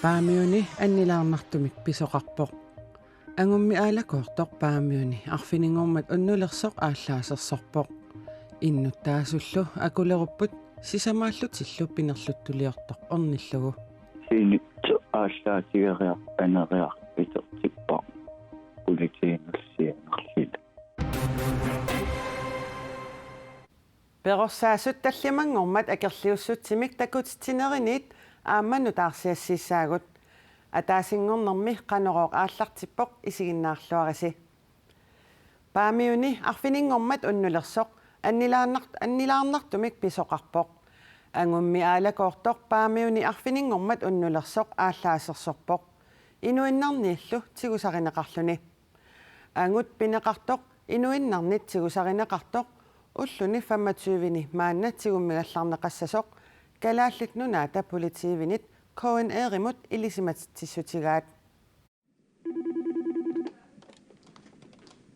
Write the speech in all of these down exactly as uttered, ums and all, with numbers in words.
Paamiuni annilaarnartumik pisoqarpoq. Angummi aalakoortoq Paamiuni arfininngormat unnulersoq aallaasersorpoq. Innuttaasullu akulerupput sisamaallutillu pinerluttuliortoq ornillugu. Sinitsoq aallaatigeriartoq aneriartortippaa politiinullu sianerluta. Perorsaasut tallimanngormat akerliussutsimik takutitsineriniit aamma nutaarsiassiissaagut. Ataasinngornermi Qanorooq aallartippoq, isiginnaarluarisi. Paamiuni arfininngormat unnulersoq annilaarnar-, annilaarnartumik pisoqarpoq. Angummi aalakoortoq Paamiuni arfininngormat unnulersoq aallaasersorpoq, inuinnarniillu tigusarineqarluni. Angut pineqartoq inuinnarnit tigusarineqartoq ulluni femogtyveni maanna tigummigallarneqassasoq Kalaallit Nunaata politiivinit K N R-imut ilisimatitsissutigaat.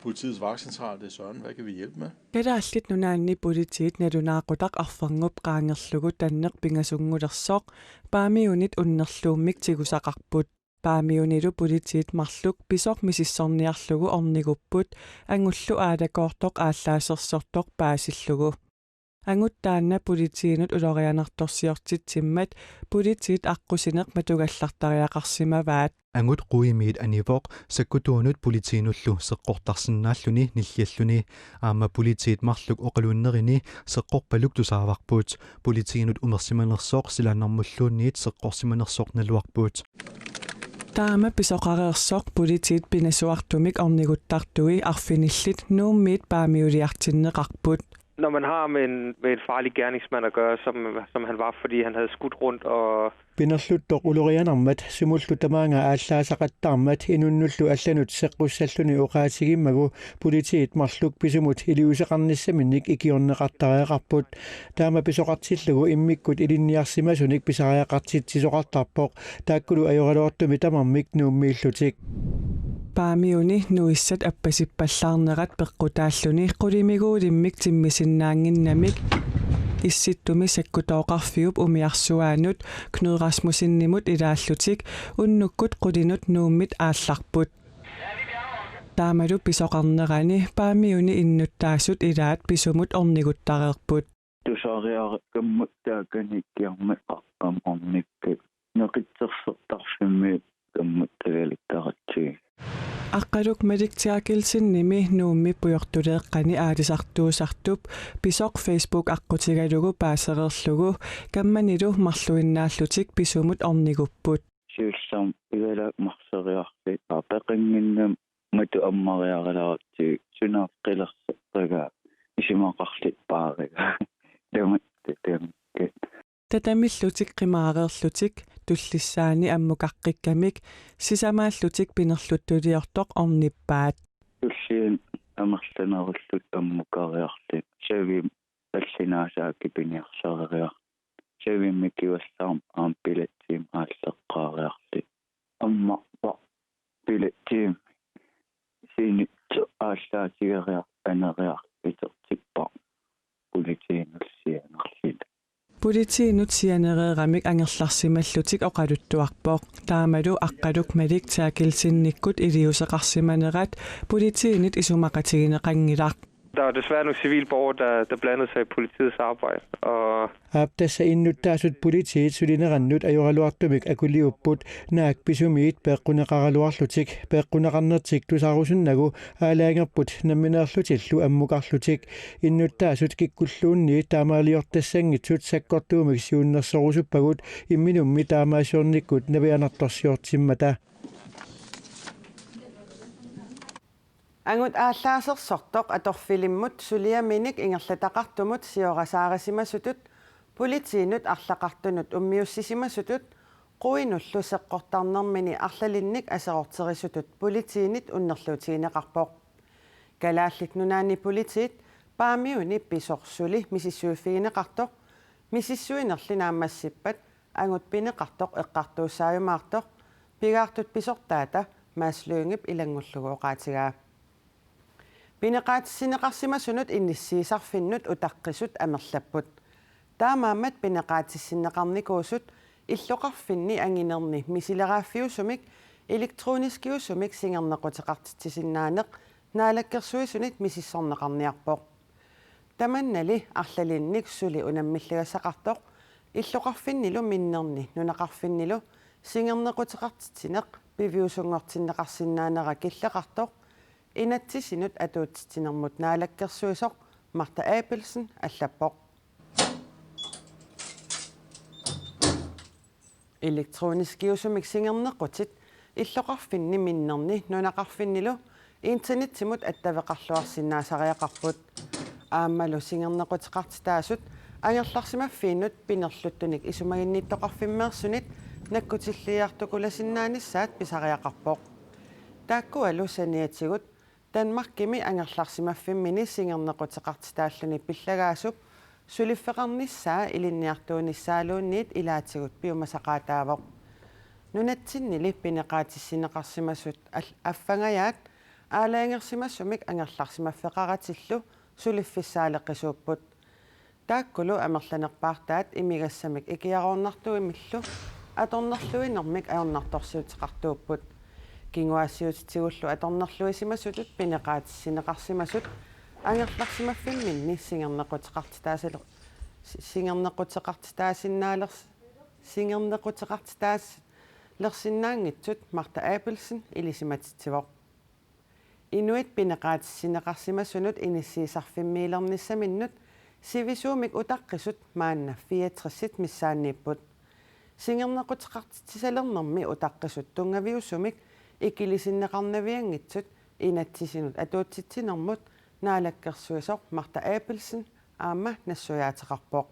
Politiets vagtcentral, det er Søren. Hvad kan vi hjælpe med? Kalaallit Nunaanni politiit nalunaaqutaq arferngup qaangerlugu tanneq pingasunngulersoq Paamiunit unnerluummik tigusaqarput. Paamiunilu politiit marluk pisoq misissorniarlugu ornigupput, angullu aalakoortoq aallaasersortoq paasillugu. Angut taanna politiinut ulorianartorsiortitsimmat politiit aqqusineq matugallartariaqarsimavaat. Angut quimiit anivoq sakkutuunut politiinullu seqqortarsinnaalluni nillialluni. Aamma politiit marluk oqaluunnerini seqqorpaluk tusaavarput. Politiinut umersimanersoq silaannarmulluunniit seqqorsimanersoq naluarput. Taama pisoqareersoq politiit pinasuartumik orniguttartui arfinillit Nuummiit Paamiuliartinneqarput. Når man har med en, med en farlig gerningsmand at gøre, som, som han var, fordi han havde skudt rundt og Pinerluttoq ulorianarmat sumullu tamaanga aallaasaqattaarmat inunnullu allanut seqqussalluni oqaatigimmagu politiit marluk pisumut iliuuseqarnissaminnik ikiorneqartariaqarput. Taama pisoqartillugu immikkut ilinniarsimasunik pisariaqartitsisoqartarpoq, taakkulu ajoraluartumik tamarmik Nuummiillutik. Paamiuni nuissat appasippallaarnerat peqqutaalluni qulimiguulimmik timmisinnaannginnamik Issittumi sakkutooqarfiup umiarsuaanut Knud Rasmussenimut ilaallutik unnukkut qulinut Nuummit aallarput. Taamalu pisoqarnerani Paamiuni innuttaasut ilaat pisumut orniguttareerput. Tusariaqarmat taakani kiarmat qaqqamornikkat neqitsersortarfimmi kammattagalikkaratsi. Aqqaluk Malik Therkelsenimi Nuummi pujortuleeqqani aalisartuusartup pisoq Facebook aqqutigalugu paasereerlugu kammanilu marluinnaallutik pisumut ornigupput. Siullermik igalaak marseriarli apeqannginnam matu ammariaralaarti sunaaffa qilerseqqaga isumaqarlippaariga. Tamatta tamikkat. Tatamillutik qimaareerlutik tullissaani ammukaqqikkamik sisamaallutik pinerluttuliortoq ornippaat. Tulliani amerlanerullutik ammukariarlutik savimik allinaasaa kipiniarsareeriarlutik. Savimmi kivallaarmat aamma billettiimik aalleqqaariarlutik. Ammarpara billettiimik sinitsoq aallaatigeriartoq aneriartortippaa politiinullu sianerluta. Politiinut sianereeramik angerlarsimallutik oqaluttuarpoq. Taamalu Aqqaluk Malik Therkelsenikkut iliuuseqarsimanerat politiinit isumaqatigineqanngilaq. Der er desværre nogle civile borgere, der, der blandede sig i politiets arbejde, og Aap, tassa innuttaasut politiit sulinerannut ajoraluartumik akuliupput, naak pisumiit peeqquneqaraluarlutik, peeqquneqarnertik tusarusunnagu aalajangerput nammineerlutillu ammukarlutik. Innuttaasut kikkulluunniit taamaaliortassanngitsut sakkortuumik siunnersorusuppagut imminummi taamaasiornikkut navianartorsiortimmata. Angut aallaasersortoq atorfilimmut suliaminik ingerlataqartumut siorasaarisimasutut, politiinut arlaqartunut ummiussisimasutut, quinullu seqqortarnermini arlalinnik aserorterisutut politiinit unnerluutigineqarpoq. Kalaallit Nunaanni Politiit Paamiuni pisoq suli misissuiffigineqartoq misissuinerli naammassippat angut pineqartoq eqqartuussaajumaartoq pigaartut pisortaata Mads Lyngep ilanngullugu oqaatigaa. Pineqaatissinneqarsimasunut inissiisarfinnut utaqqisut amerlapput. Taamaammat pineqaatissinneqarnikuusut illoqarfinni anginerni misileraaffiusumik elektroniskiusumik singernequteqartitsisinnaaneq Naalakkersuisunit misissorneqarniarpoq. Tamannali arlalinnik suli unammilligassaqartoq illoqarfinnilu minnerni nunaqarfinnilu singernequteqartitsineq piviusunngortinneqarsinnaanera killeqartoq inatsisinut atuutsitsinermut naalakkersuisoq Martha Abelsen allappoq. Elektroniskiusumik singernequtit illoqarfinni minnerni nunaqarfinnilu internettimut attaveqarluarsinnaasariaqarput. Aammalu singernequteqartitaasut angerlarsimaffiinnut pinerluttunik isumaginnittoqarfimmeersunit nakkutilliiartukulasinnaanissaat pisariaqarpoq. Taakkualu saniatigut Danmarkimi angerlarsimaffimmini singernequteqartitaalluni pillagaasup suliffeqarnissaa ilinniartuunissaaluunniit ilaatigut piumasaqaataavoq. Nunatsinnili pineqaatissinneqarsimasut al-, affangajaat aalajangersimasumik angerlarsimaffeqaratillu suliffissaaleqisuupput. Taakkulu amerlanerpaartaat imigassamik ikiaroornartuimillu atornerluinermik ajornartorsiuteqartuupput. Kinguaassiuutitigut atornerluisimasutut pineqaatissinneqarsimasut angerlarsimaffimminni singernequteqartitaasalu-, si-, singernequteqartitaasinnaalers-, singernequteqartitaalersinnaanngitsut Martha Abelsen ilisimatitsivoq. Inuit pineqaatissinneqarsimasunut inissiisarfimmilernissaminnut sivisuumik utaqqisut maanna fireogtres missaanniipput. Singernequteqartitsisalernermi utaqqisut tunngaviusumik ikilisinneqarnavianngitsut inatsisinut atuutsitsinermut naalakkersuisoq Martha Abelsen aamma nassuiaateqarpoq.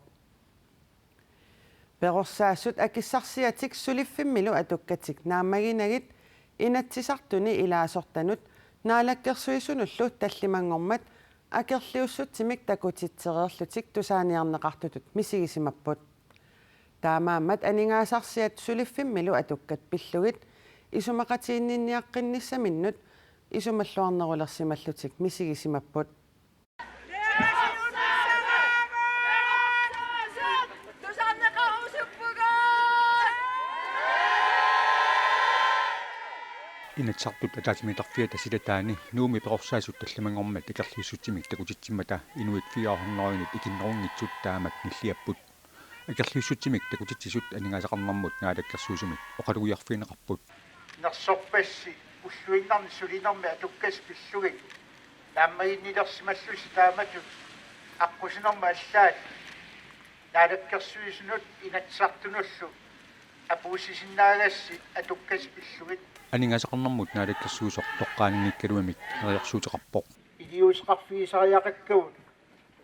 Perorsaasut akissarsiatik suliffimmilu atukkatik naammaginagit Inatsisartuni ilaasortanut naalakkersuisunullu tallimanngormat akerliussutsimik takutitsereerlutik tusaaniarneqartutut misigisimapput. Taamaammat aningaasarsiat suliffimmilu atukkat pillugit isumaqatiginninniaqqinnissaminut isumalluarnerulersimallutik misigisimapput. Inatsisartut ataatsimiittarfiata silataani Nuummi perorsaasut tallimanngormat akerliussutsimik takutitsimmata inuit fire hundredenit ikinnerunngitsut taamak nilliapput. Akerliussutsimik takutitsisut aningaasaqarnermut naalakkersuisumit oqalugiarfigineqarput. Nersorpassi ulluinnarni sulinermi atukkasi pillugit naammaginnilersimallusi taamatut aqqusinermi allaat naalakkersuisunut Inatsisartunullu apuussisinnaagassi atukkasi pillugit. Aningaasaqarnermut naalakkersuisoq toqqaannanngikkaluamik neriorsuuteqarpoq. Iliuuseqarfigisariaqakkagut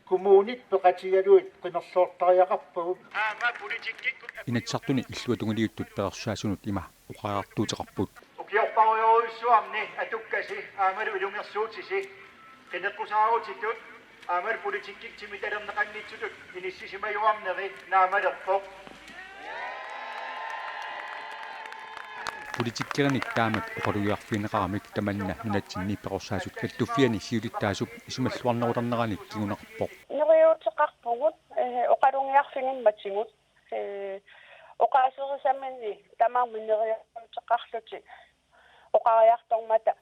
kommunit peqatigalugit qimerloortariaqarpagut. Aamma politikkikkut Inatsisartuni illuatungiliuttut perorsaasunut ima oqariartuuteqarput. Ukiorparujorujussuarni atukkasi aammalu ilungersuutisi qineqqusaarutitut aammalu politikkikkut timitalerneqanngitsutut inissisimajuarneri naammalerpoq. Politikkerinik taamak oqalugiarfigineqaramik tamanna nunatsinni perorsaasut kattuffianni siulittaasup isumalluarnerulerneranik kinguneqarpoq. Neriuuteqarpugut, eh, oqalugiarfigimmatigut, eh, oqaaserisaminni tamarmik neriuuteqarlutik oqariartormata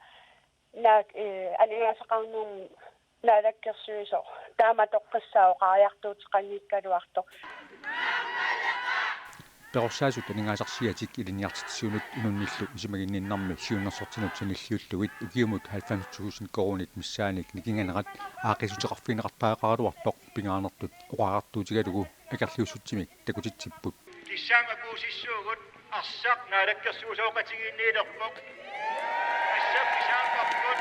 naak, eh, aningaasaqarnermut naalakkersuisoq taamatoqqissaaq oqariartuuteqanngikkaluartoq. Perorsaasut aningaasarsiatik ilinniartitsisunut inunnillu isumaginninnermi siunnersortinut sanilliullugit ukiumut halvfems tusind koruunit missaannik nikinganerat aaqqiissuteqarfigineqartariaqaraluartoq pingaarnertut oqariartuutigalugu akerliussutsimik takutitsipput. Kissaammik apuussissuugut arsaq naalakkersuisooqatigiinniilerpoq. Assap kisaapparput.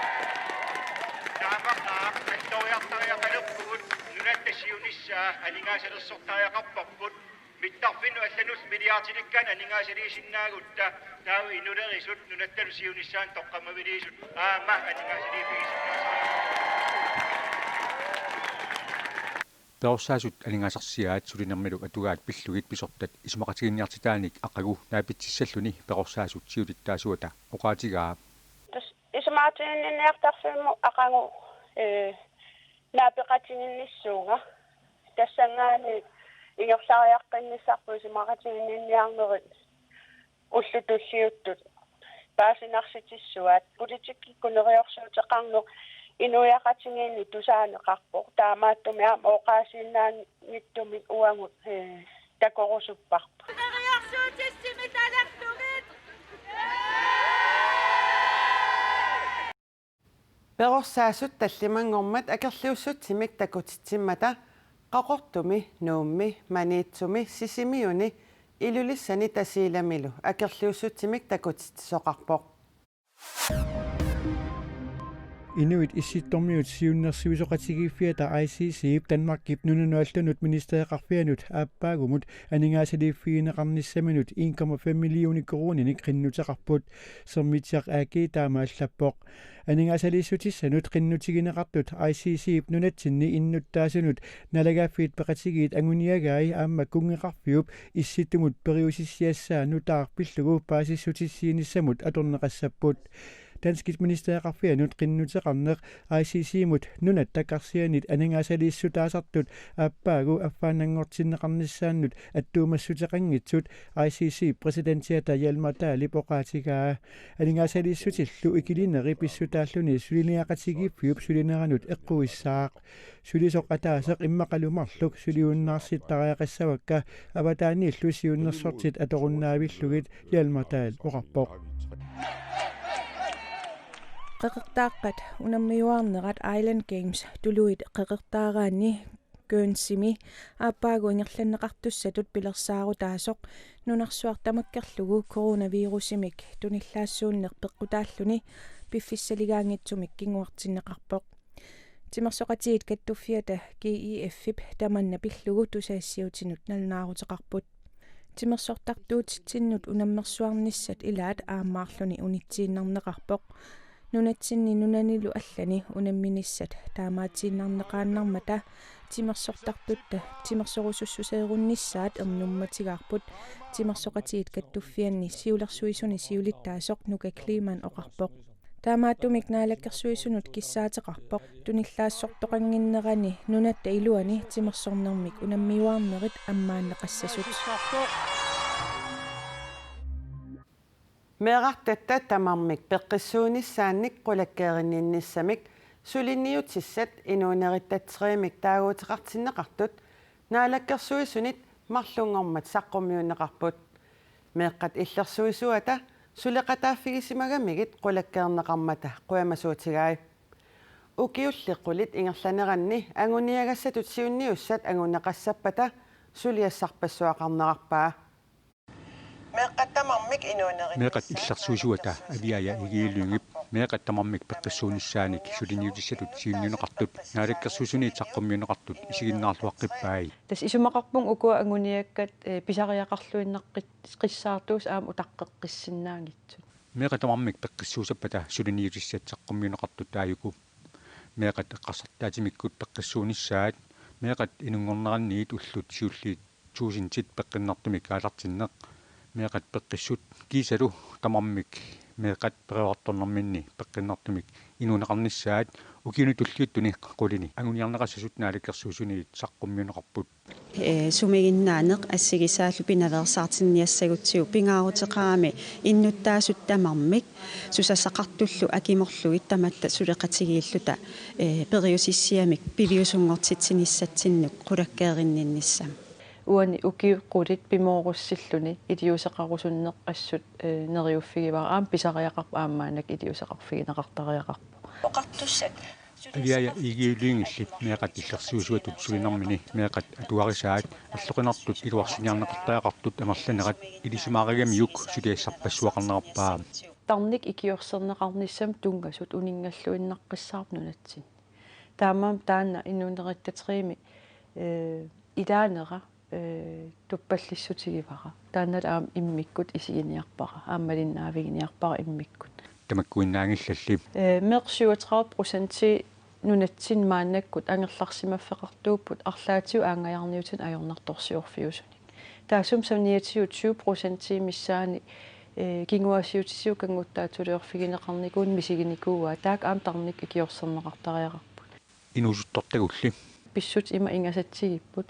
Taamaqaaq attoriartariaqalerpugut nunatta siunissaa aningaasalersortariaqarparput. Mittarfinnut allanut milliardilikkaanni aningaasaliisinnaagutta taava inulerisut nunattalu siunissaanut toqqammaviliisut aamma aningaasaliiffigisinnaasariaqarput. Perorsaasut aningaasarsiaat sulinermilu atugaat pillugit pisortat isumaqatiginninniartitaanik aqagu naapitsissalluni perorsaasut siulittaasuata oqaatigaa. Tassa isumaqatiginninniartarfimmut aqagu, eh, naapeqatiginnissuunga. Tassanngaanniit ingerlariaqqinnissarput isumaqatiginninniarnerit ullut tulliuttut paasinarsitsissuaat. Politikkikkut neriorsuuteqarneq inuiaqatigiinni tusaaneqarpoq. Taamaattumik aamma oqaasiinnaanngitsumik uagut, ee, takorusupparput. Perorsaasut tallimanngormat akerliussutsimik takutitsimmata Qaqortumi, Nuummi, Maniitsumi, Sisimiuni, Ilulissani Tasiilamilu akerliussutsimik takutitsisoqarpoq. Inuit Issittormiut Siunnersuisoqatigiiffiata I C C-p Danmarkip nunanut allanut ministereqarfianut aappaagumut aningaasaliiffigineqarnissaminut en komma fem millioner koruuninik qinnuteqarput. Sermitsiaq A G taama allappoq. Aningaasaliissutissanut qinnutigineqartut I C C-p nunatsinni innuttaasunut naalagaaffiit peqatigiit anguniagai aamma kunngeqarfiup Issittumut periusissiassaa nutaaq pillugu paasissutissiinissamut atorneqassapput. Danskit ministereqarfianut qinnuteqarneq I C C-mut nunat takarsianit aningaasaliissutaasartut aappaagu affaannanngortinneqarnissaannut attuumassuteqanngitsut I C C-p præsidentiata Hjalmar Dahlip oqaatigaa. Aningaasaliissutillu ikilineri pissutaalluni suliniaqatigiiffiup sulineranut eqquissaaq. Sulisoq ataaseq immaqalu marluk suliunnaarsittariaqassavakka avataaniillu siunnersortit atorunnaavillugit, Hjalmar Dahl oqarpoq. Qeqertaaqqat unammiuaarnerat Island Games tuluit qeqertaaraanni Guernseymi aappaagu ingerlanneqartussatut pilersaarutaasoq nunarsuaq tamakkerlugu coronavirusimik tunillaassuunneq peqqutaalluni piffissaligaanngitsumik kinguartinneqarpoq. Timersoqatigiit Kattuffiata G I F-ip tamanna pillugu tusagassiutinut nalunaaruteqarput. Timersortartuutitsinnut unammersuarnissat ilaat aammaarluni unitsiinnarneqarpoq. Nunatsinni nunanilu allani unamminissat taamaatiinnarneqaannarmata timersortartutta timersorusussuseerunnissaat ernummatigaarput Timersoqatigiit Kattuffianni siulersuisuni siulittaasoq Nuka Kleemann oqarpoq. Taamaattumik naalakkersuisunut kissaateqarpoq tunillaassortoqannginnerani nunatta iluani timersornermik unammiuaarnerit ammaanneqassasut. Meerartatta tamarmik peqqissuunissaannik qulakkeerinninnissamik suliniutissat inuunerittatserimmik taaguuteqartinneqartut naalakkersuisunit marlunngormat saqqummiunneqarput. Meeqqat illersuisuata suleqataaffigisimagammigit qulakkeerneqarmata qujamasuutigai. Ukiulli qulit ingerlaneranni anguniagassatut siunniussat anguneqassappata suliassarpassuaqarnerarpaa. Meeqqat tamarmik inuunerit Meeqqat illersuisuata Aviaja Egede Lyngep meeqqat tamarmik peqqissuunissaanik suliniutissatut siunniunneqartut naalakkersuisuniit saqqummiunneqartut isiginnaarluaqqippai. Tassa isumaqarpunga ukua anguniakkat, eh, pisariaqarluinnaqqissaartuusut aamma utaqqeqqissinnaanngitsut. Meeqqat tamarmik peqqissuussappata suliniutissat saqqummiunneqartut taajuku. Meeqqat eqqarsartaatsimikkut peqqissuunissaat, meeqqat inunngorneranniit ullut siulliit tuusintit peqqinnartumik aallartinneq, meeqqat peqqissut kiisalu tamarmik meeqqat periartornerminni peqqinnartumik inuuneqarnissaat ukiuni tulliuttuni qulini anguniarneqassasut naalakkersuisuniit saqqummiunneqarput. Ee, sumiginnaaneq assigisaallu pinaveersaartinniassagutsigu pingaaruteqarami innuttaasut tamarmik susassaqartullu akimorlugit tamatta suleqatigiilluta, ee, periusissiamik piviusunngortitsinissatsinnut qulakkeerinninnissamut. Uani ukiut qulit pimoorussilluni iliuuseqarusunneq assut, ee, neriuffigivara aamma pisariaqarpoq aamma maannakkut iliuuseqarfigineqartariaqarpoq. Oqartussat Aviaja Egede Lyngep meeqqat illersuisuatut sulinermini meeqqat atuarisaat arloqinartut iluarsiniarneqartariaqartut amerlanerat ilisimaarigamiuk suliassarpassuaqarnerarpaa. Tarnik ikiorserneqarnissamut tunngasut uninngalluinnaqqissaarput nunatsinni. Taamaammat taanna inuunerittatseriimi, ee, ilaanera ee, tuppallissutigivara. Taannalu aamma immikkut isiginiarpara, aamma malinnaaviginiarpara immikkut. Tamakkuinnaanngillalli. Ee, meeqqat syvogtredive procenti nunatsinni maannakkut angerlarsimaffeqartuupput arlaatigut aanngajaarniutinik ajornartorsiorfiusunik. Taassuma saniatigut tyve procenti missaani, ee, kinguaassiuutitigut kannguttaatsuliorfigineqarnikuunik misiginikuuaat, taakku aamma tarnikkut ikiorserneqartariaqarput. Inuusuttortagulli. Pissutsit ima ingasatsigipput.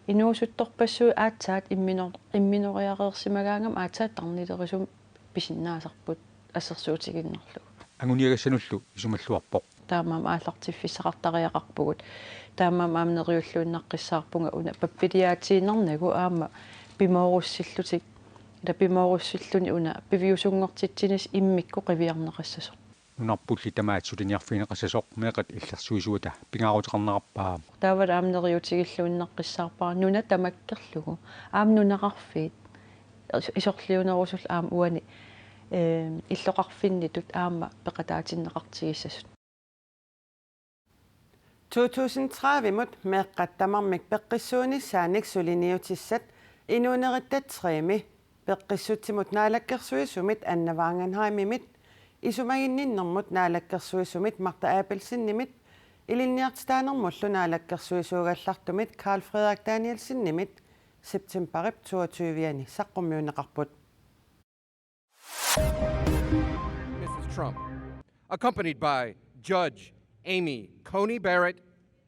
Inuusuttorpassuit aatsaat imminor-, imminoriareersimagaangama aatsaat tarnilerisumik pisinnaasarput assersuutigiinnarlugu. Anguniagassanullu isumalluarpoq. Taamaammat aallartiffissaqartariaqarpugut. Taamaammat aamma neriulluinnaqqissaarpunga una pappiliaatiinnarnagu aamma pimoorussillutik. Ila pimoorussilluni una piviusunngortitsinissaq immikkut qiviarneqassasoq. Nunarpulli tamaat suliniarfigineqassasoq meeqqat illersuisuata pingaaruteqarnerarpaa. Taava aamma neriutigilluinnaqqissaarpara nuna tamakkerlugu. Aamma nunaqarfiit is-, isorliunerusullu aamma uani, eh, illoqarfinnitut aamma peqataatinneqartigissasut. To tusind tredive-mut meeqqat tamarmik peqqissuunissaannik suliniutissat Inuunerittat tre-mi peqqissutsimut naalakkersuisumit Anna Wangenheimimit, isumaginninnermut naalakkersuisumit Martha Abelsenimit, ilinniartitaanermullu naalakkersuisuugallartumit Karl Frederik Danielsenimit septembarip toogtyve-ani saqqummiunneqarput. Missus Trump, accompanied by Judge Amy Coney Barrett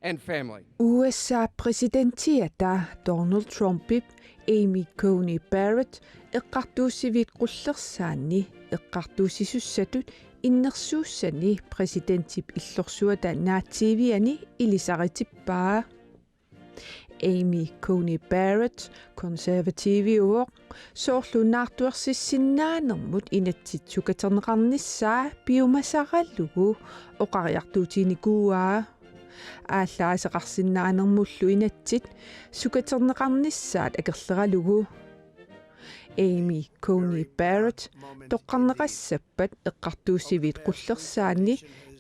and family. U S A-p præsidentiata Donald Trumpip Amy Coney Barrett eqqartuussiviit qullersaanni eqqartuussisussatut innersuussani præsidentip illorsuata naatsiiviani ilisaritippaa. Amy Coney Barrett, konservativiuvoq, soorlu naartuersissinnaanermut inatsit sukaterneqarnissaa piumasaralugu oqariartuutiginikuuaa. Aallaaseqarsinnaanermullu inatsit sukaterneqarnissaat akerleralugu. Amy Coney Barrett toqqarneqassappat eqqartuussiviit qullersaanni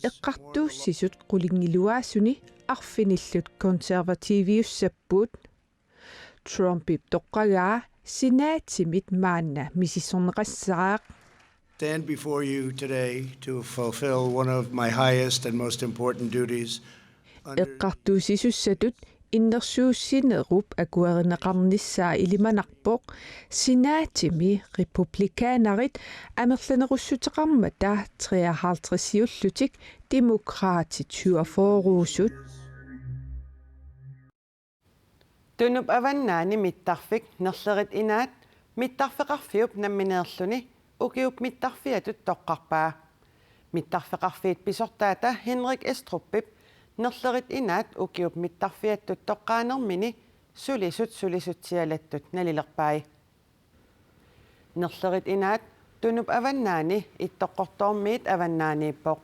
eqqartuussisut qulingiluaasuni arfinillit konservativiussapput. Trumpip toqqagaa senaatimit maanna misissorneqassaaq. Stand before you today to fulfill one of my highest and most important duties under Eqqartuussisussatut innersuussinerup akuerineqarnissaa ilimanarpoq senaatimi republikanerit amerlanerussuteqarmata treoghalvtreds-iullutik demokraatit syvogfyrre-usut. Tunup avannaani mittarfik Nerlerit Inaat mittarfeqarfiup nammineerluni ukiup mittarfiatut toqqarpaa. Mittarfeqarfiit pisortaata Henrik Estrupip Nerlerit Inaat ukiup mittarfiatut toqqaanermini sulisut sulisutsialattut nalilerpai. Nerlerit Inaat Tunup avannaani Ittoqqortoormiit avannaaniippoq.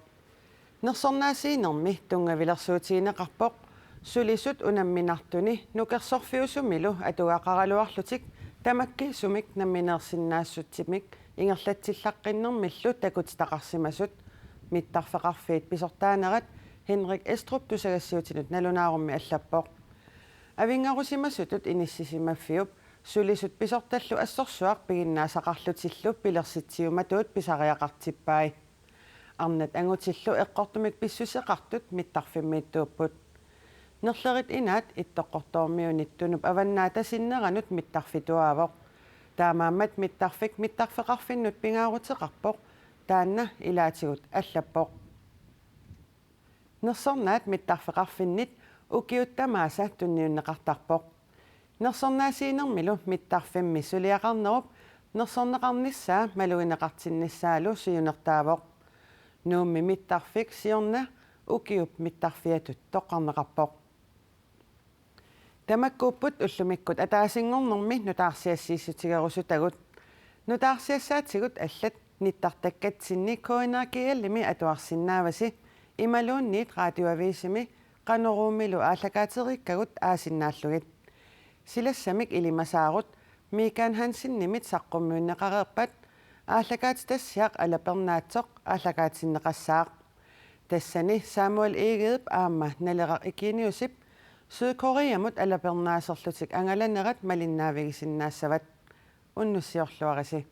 Nersornaasiinermi tunngavilersuutigineqarpoq sulisut unamminartuni nukersorfiusumilu atugaqaraluarlutik tamakkiisumik nammineersinnaassutsimik ingerlatsillaqqinnermillu takutitaqarsimasut. Mittarfeqarfiit pisortaanerat Henrik Estrup tusagassiutinut nalunaarummi allappoq. Avinngarusimasutut inissisimaffiup sulisut pisortallu assorsuaq piginnaasaqarlutillu pilersitsiumatuut pisariaqartippai. Arnat angutillu eqqortumik pissuseqartut mittarfimmiittuupput. Nerlerit Inaat Ittoqqortoormiunit Tunup avannaata sinneranut mittarfituaavoq. Taamaammat mittarfik mittarfeqarfinnut pingaaruteqarpoq, taanna ilaatigut allappoq. Nersornaat mittarfeqarfinnit ukiut tamaasa tunniunneqartarpoq. Nersornaasiinermilu mittarfimmi suliaqarnerup nersorneqarnissaa malugineqartinnissaalu siunertaavoq. Nuummi mittarfik siorna ukiup mittarfiatut toqqarneqarpoq. Tamakkuupput ullumikkut ataasinngornermi nutaarsiassiissutigerusutagut. Nutaarsiassaatigut allat nittartakkatsinni K N R G L-imi atuarsinnaavasi imaluunniit Radioavisimi Qanoruumilu aallakaateriikkagut aasinnaallugit. Silassamik ilimasaarut Mikan Hansenimit saqqummiunneqareerpat aallakaatitassiaq alapernaatsoq aallakaatinneqassaaq. Tassani Samuel Egedep aamma Naleraq Eugeniusip Sydkoreamut alapernaaserlutik angalanerat malinnaavigisinnaassavat. Unnussiorluarisi.